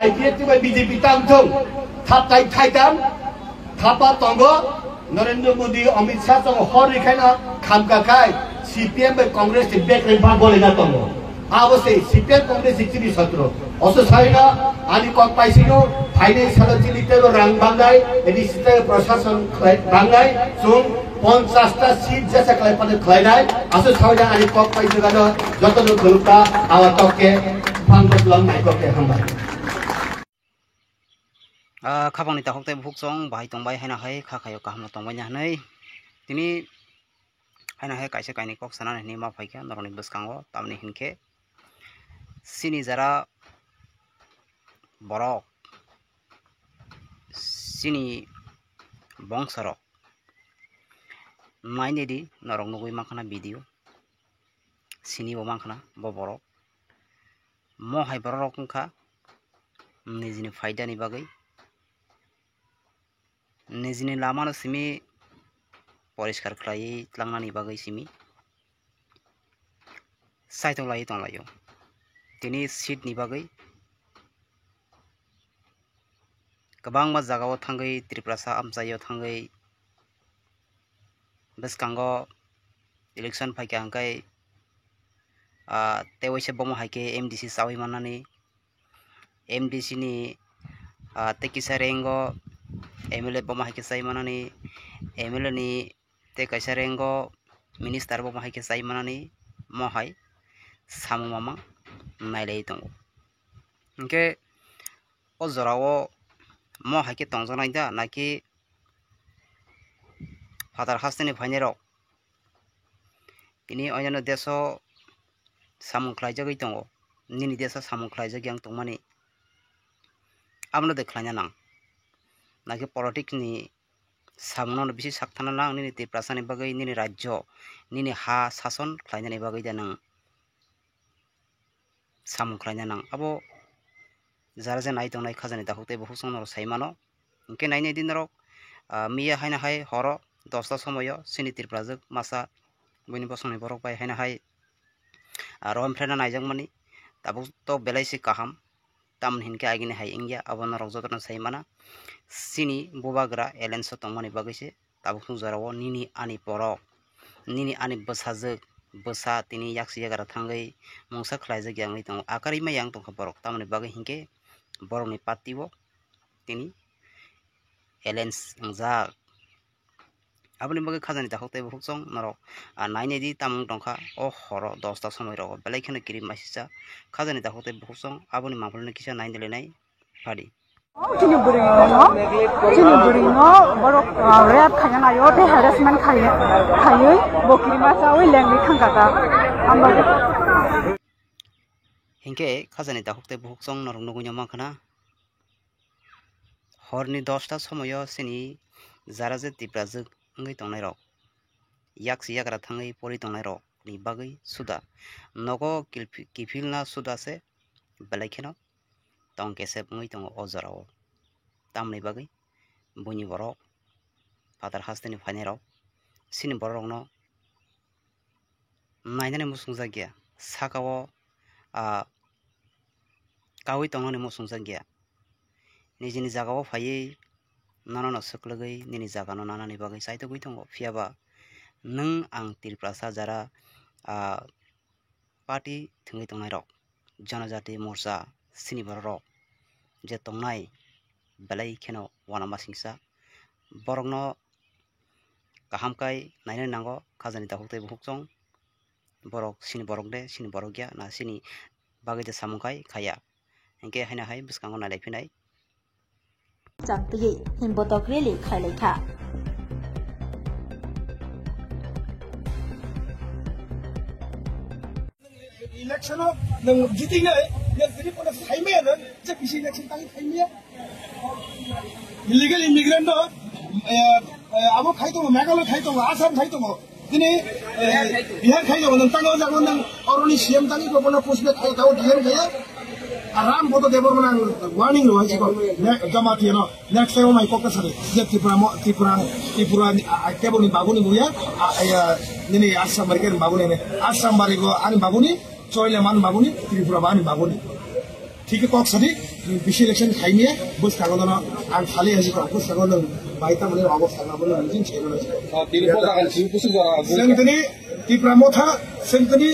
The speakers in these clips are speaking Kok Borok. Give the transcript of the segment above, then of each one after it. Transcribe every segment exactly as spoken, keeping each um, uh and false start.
I P F T bai B J P tang thung, thap tai thai tam, thapa tongo, Narendra Modi, Amit Shah tongo, hor ri khaina khamka khai, C P M bai Congress ni bek reng bang bolai na tongo. Abo se C P M Congress ni chini satro. Oso saino ani kok paisino, phainai salo chini tebo rang bangai, edi sita prosason khlai bangai, chung ponchas ta seat jesa khlai pano khlainai, aso saino ani kok paisino joto no khulukha, awa tokke, bang botlang nai kokke hambai. Ah, khapangni takhuk tei bukhuk chwng bahai tongbai haino hai kha khaio kaham no tongbai na hinwi. Tini haino hai kaisa kainwi kok sanani hinwi ma phaikha norokni bwskango, tamni hinkhe chini jara borok, chini bongsorok nainedi norok nugwi mankha na video. Sini bo mankha na bo borok. Mo hai borok rok wngkha nijini phaidani bagwi, nijini lamano simi poriskar khlaiwi tlangnani bagwi simi saitok laiwi tonglaio. Tini seat ni bagwi kwbangma jagao thangwi Tiprasa amchaio thangwi bwskango election phaikha hwnkhe, ah, tei waisa bomo hai khe M D C chawi mannani, M D C ni, ah, tei kisa rank o M L A bomo hai khe chai mannani, M L A ni tei kaisa rank o minister bomo hai khe chai mannani, mo hai samung mamang nailai tongo. Hinkhe o jorao mo hai khe tongjaknai da, naki phatar hasteni phainairok tini onyaino deso samung khlaijagwi tongo, nini deso samung khlaijagwi ang tongmani, abono de khlaina nang? Naki politics ni samungno bisi sakthana nang, nini Tiprasani bagwi, nini rajyo, nini ha sason khlainani bagwi de nang samung khlaina nang? Abo jara je nai tongnai khajani dakhuk tei bukhuk chwng norok sai mano. Hinkhe nainai di norok, ah, miya haino hai horo dosta somoio chini Tiprajwk masa buini bosongni borok bai haino hai, ah, rohormphre na naijakmani tabuk to belai se kaham. Tamoni hinkhe agini hai wngya, abo norok jotono sai mana. Chini bubagra alliance o tongmani bagwi se tabuk chwng jorao nini ani borok, nini ani bwsajwk, bwsa tini yaksi yagra thangwi mungsa khlaijak ya wngwi tongo. Akarima yang tongkha borok, tamoni bagwi hinkhe borokni party o tini alliance wngjak. Aboni bagwi khajani dakhuk tei bukhuk chwng norok, ah, nainai di tamung tongkha o horo dosta somoi rogo belai kheno kirimai sisa khajani dakhuk tei bukhuk chwng aboni mangpholino kisa nainai lenai phadi. Chini bwrwino, chini bwrwino borok, ah, rape khaina naio tei harassment khaina, khaiwi bo kirima chawi lengwi thangkha ta. Hinkhe khajani dakhuk tei bukhuk chwng norok nugwi no mankha na. Horni dosta somoio chini jara je Tiprajwk wngwi tongnairok, yaksi yagra thangwi pori tongnairokni bagwi suda nogo kilphi-, kiphilna suda se belai kheno tong kesep wngwi tongo o jorao. Tamoni bagwi buini borok phatar hasteni phainairok chini bororokno nainani muchungjak ya, sakao, ah, kaui tongnani muchungjak ya. Nijini jagao phaiwi nono no swklwgwi nini jagano nanani bagwi chaitogwi tongo. Phiyaba nwng ang Tiprasa jara, ah, party thwngwi tongnairok, Janajati Morcha chini bororok je tongnai belai kheno uanama singsa. Borokno kaham kai nainani nango khajani dakhuk tei bukhuk chwng. Borok chini borok de, chini borok ya, na chini bagwi de samung khai khaya. Hinkhe haino hai bwskango nailai phinai. Chantwi himbotok rally khlailaikha. Election o nwng jitingnai, nwng tini kono saimaya nwng je bisi election tangwi saimaya. Illegal immigrant no, eh, eh, abo khai tongo, Meghalaya khai tongo, Assam khai tongo. Tini, eh, Bihar khai tongo, nwng tangwi o jaga nwng oroni C M tangwi ko bono push back khai tao D M khai. Ram Bodo Debbarma ang warning rw hai siko. Ne, Jamatia no. Next time o mai kok ta sari. Je Tripura mo, Tripura, Tripura ni, a, a, kebo ni babu ni buya, a, a, ya, nini Assam bari ke babu ni ne. Assam bari go ani babu ni, Choileman babu ni, Tripura ba ani babu ni. Thik kok sadi, bisi election khaimya, bwskango no ang sali haji kok, bwskango no bai ta mani obo sanga bo no jin chai mano. Ah, tini ko jaga sini kusu jora. Seng tini Tipra Motha, seng tini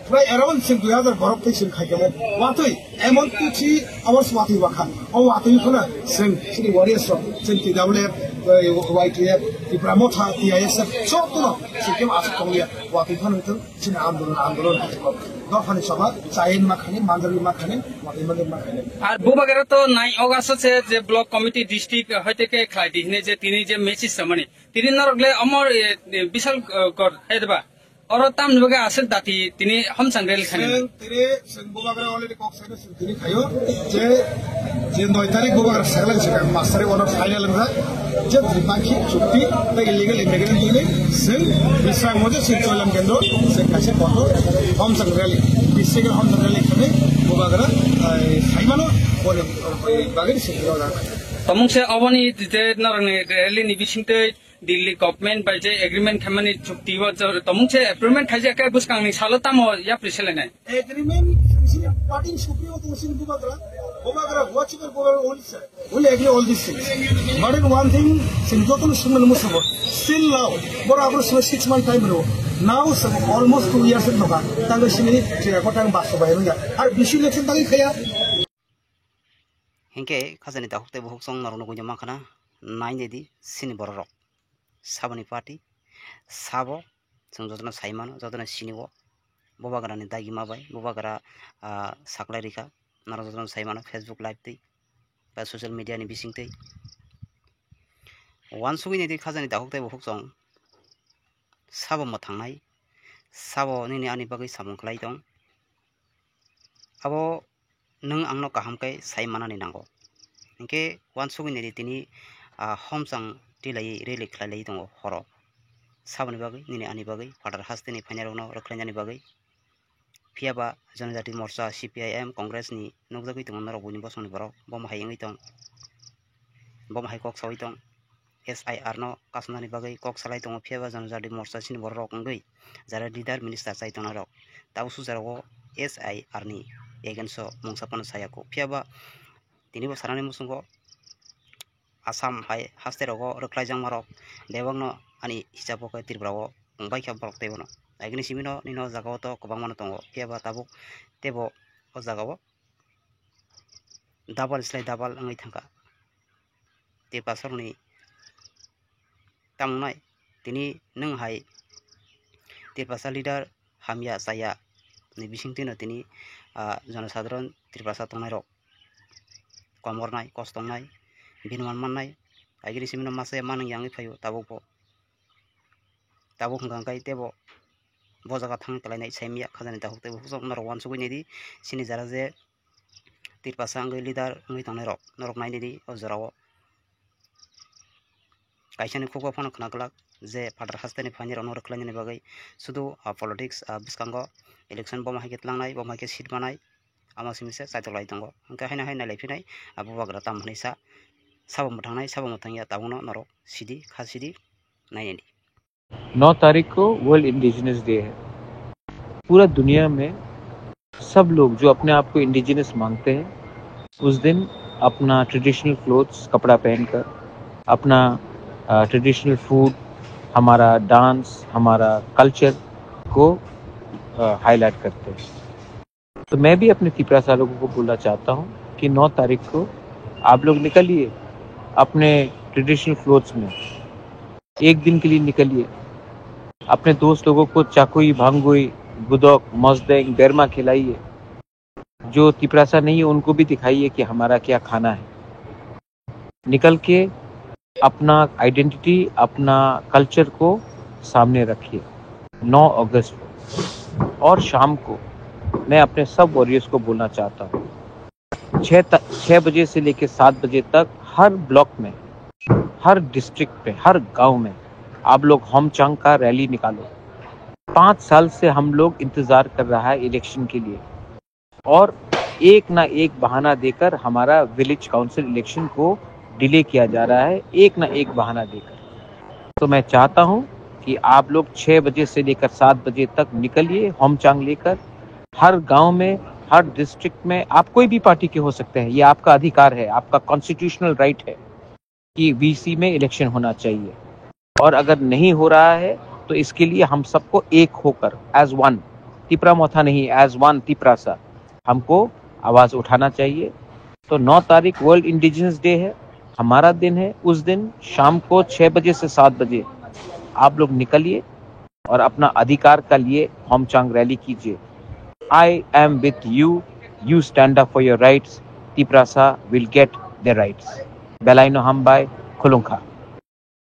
prai around seng dui hajar borok tei seng khaikamo. Watui, emon tu chi awas watui wakha. O watui khona seng sini warriors rok, seng T W F, eh, Y T F, Tipra Motha, T I S F, sob kono seng kemo asuk tongya. Watui khona tu Chini andolon, andolon, dophani sabha, chain makhani, manjari makhani, mati mati makhani. Ar bubagra to nine August se je block committee district hoite khe khlai di hine je tini je message samani. Tini norok le omor, eh, eh, bisal, eh, kor, eh, deba. Oro tamni bagwi aswk dati tini homchang rally khani. Seng tini, seng bubagra already kok saino seng tini khayo je, je noi tarik bubagra saklang se, mas tarik ono final wngjak. Je Tripakhi chukti tei illegal immigrant tini seng bisang moje seng choilam kendro seng kaisa kotor homchang rally, physical homchang rally khani bubagra, eh, saimano boni, eh, bagwi seng rojak. Tomung se oboni je norokni rally ni bisingtwi Delhi government bai je agreement khaimani chukti o je tomung se agreement khaijak khe bwskangni salo tamo yapri selainai. Agreement sini parting supremo to sini bubagra, bubagra, bubagra, bubagra, only sir. We agree all these things. But in one thing, sini joto no sumna musubo. Still now, boro abro sini six month time ro. Now sabo almost two years in noka. Tango sini je ko tang baso bai ro ya. Ar bisi election tangi khaya. Hinkhe khajani dakhuk tei bukhuk song norok nugui mankha na, nai nai di sini borok rok. Saboni party, sabo chwng jotono sai mano, jotono sini o. Bubagrani dagi ma bai, bubagra, ah, saklai rikha, norok jotono sai mano Facebook live twi ba social media ni bising twi. Wansugui nai di khajani dakhuk tei bukhuk song, sabo mwthangnai, sabo nini ani bagwi samung khlai tong. Abo nwng angno kaham khe sai manani nango. Hinkhe wansugui nai di tini, ah, homchang tilaiwi rally khlai lai tongo horo. Saboni bagwi, nini ani bagwi, phatar hasteni phainairokno rwkhlainani bagwi. Phiya ba Janajati Morcha, C P I M, Congress ni nukjagwi tongo norok buini bosongni borok, bomo hai wngwi tong, bomo hai kok saui tong. S I R no kasonani bagwi kok salai tongo, phiya ba Janajati Morcha chini borok wngwi jara leader minister chai tongnai rok. Tabuk sujaro o S I R ni against o mungsa phano saya kho. Phiya ba tini bo sanani muchungo Assam hai haste rogo rwkhlai jakma rok bebak no ani hisab o khe Tripura o wng bai kha borok tei bono. Agini simi no nini o jaga o to kwbangma no tongo, phiya ba tabuk teibo o jaga o double slai double wngwi thangkha. Tiprasa rokni tamo wngnai tini nwng hai Tiprasa leader hamya chaya ni bisingtwi no tini, ah, jonosadharon Tiprasa tongnai rok komornai, kostoknai, bini man mannai, agini simi no masa ya manung yangwi phaio tabuk bo. Tabuk hwnkha hwnkhe teibo bo jaga thang kalainai saimya khajani dakhuk tei bukhuk norok wansugui nai di, chini jara je Tiprasa wngwi leader wngwi tongnai rok norok nai nai di o jora o. Kaisani khukgo phano khna glak je phatar hasteni phaini rokno rwkhlainani bagwi sudu, ah, politics, ah, bwskango election bomo hai khe tlangnai, bomo hai khe seat manai, amo simi se chaitok lai tongo. Hwnkhe haino hai nailai phinai, ah, bubagra tamo hwnwi sa, sabo mwthangnai, sabo mwthangya tabukno norok sidi, kha sidi, nai nai di. नौ तारीख को world indigenous day है। पूरा दुनिया में सब लोग जो अपने आप को इंडिजिनस मानते हैं, उस दिन अपना ट्रेडिशनल क्लोथ्स, कपड़ा पहनकर, अपना, अ, ट्रेडिशनल फूड, हमारा डांस, हमारा कल्चर को, अ, हाईलाइट करते हैं। तो मैं भी अपने तिपरासा लोगों को बोलना चाहता हूँ कि नौ तारीख को आप लोग निकलिए अपने ट्रेडिशनल क्लोथ्स में, एक दिन के लिए निकलिए। अपने दोस्त लोगों को चाकुई, भांगुई, गुदक, मजदेंग, बेरमा खिलाइए। जो तिपरासा नहीं है, उनको भी दिखाइए कि हमारा क्या खाना है। निकल के अपना आइडेंटिटी, अपना कल्चर को सामने रखिए। नौ अगस्त को और शाम को मैं अपने सब वॉरियर्स को बोलना चाहता हूँ, छः त-, छः बजे से लेकर सात बजे तक हर ब्लॉक में, हर डिस्ट्रिक्ट पे, हर गांव में आप लोग होमचांग का रैली निकालो। पाँच साल से हम लोग इंतज़ार कर रहा है इलेक्शन के लिए। और एक ना एक बहाना देकर हमारा विलेज काउंसिल इलेक्शन को डिले किया जा रहा है, एक ना एक बहाना देकर। तो मैं चाहता हूं कि आप लोग छह बजे से लेकर सात बजे तक निकलिए, होमचांग लेकर हर गांव में, हर डिस्ट्रिक्ट में आप कोई भी पार्टी के हो सकते हैं, ये आपका अधिकार है, आपका कॉन्स्टिट्यूशनल राइट है कि वीसी में इलेक्शन होना चाहिए। और अगर नहीं हो रहा है तो इसके लिए हम सबको एक होकर, एज वन तिपरा मोथा नहीं, एज वन तिपरासा, हमको आवाज उठाना चाहिए। तो नौ तारीख वर्ल्ड इंडिजिनस डे है, हमारा दिन है। उस दिन शाम को छह बजे से सात बजे आप लोग निकलिए और अपना अधिकार के लिए होमचांग रैली कीजिए। I am with you, you stand up for your rights, Tiprasa will get their rights. Belaino hambai, khulungkha.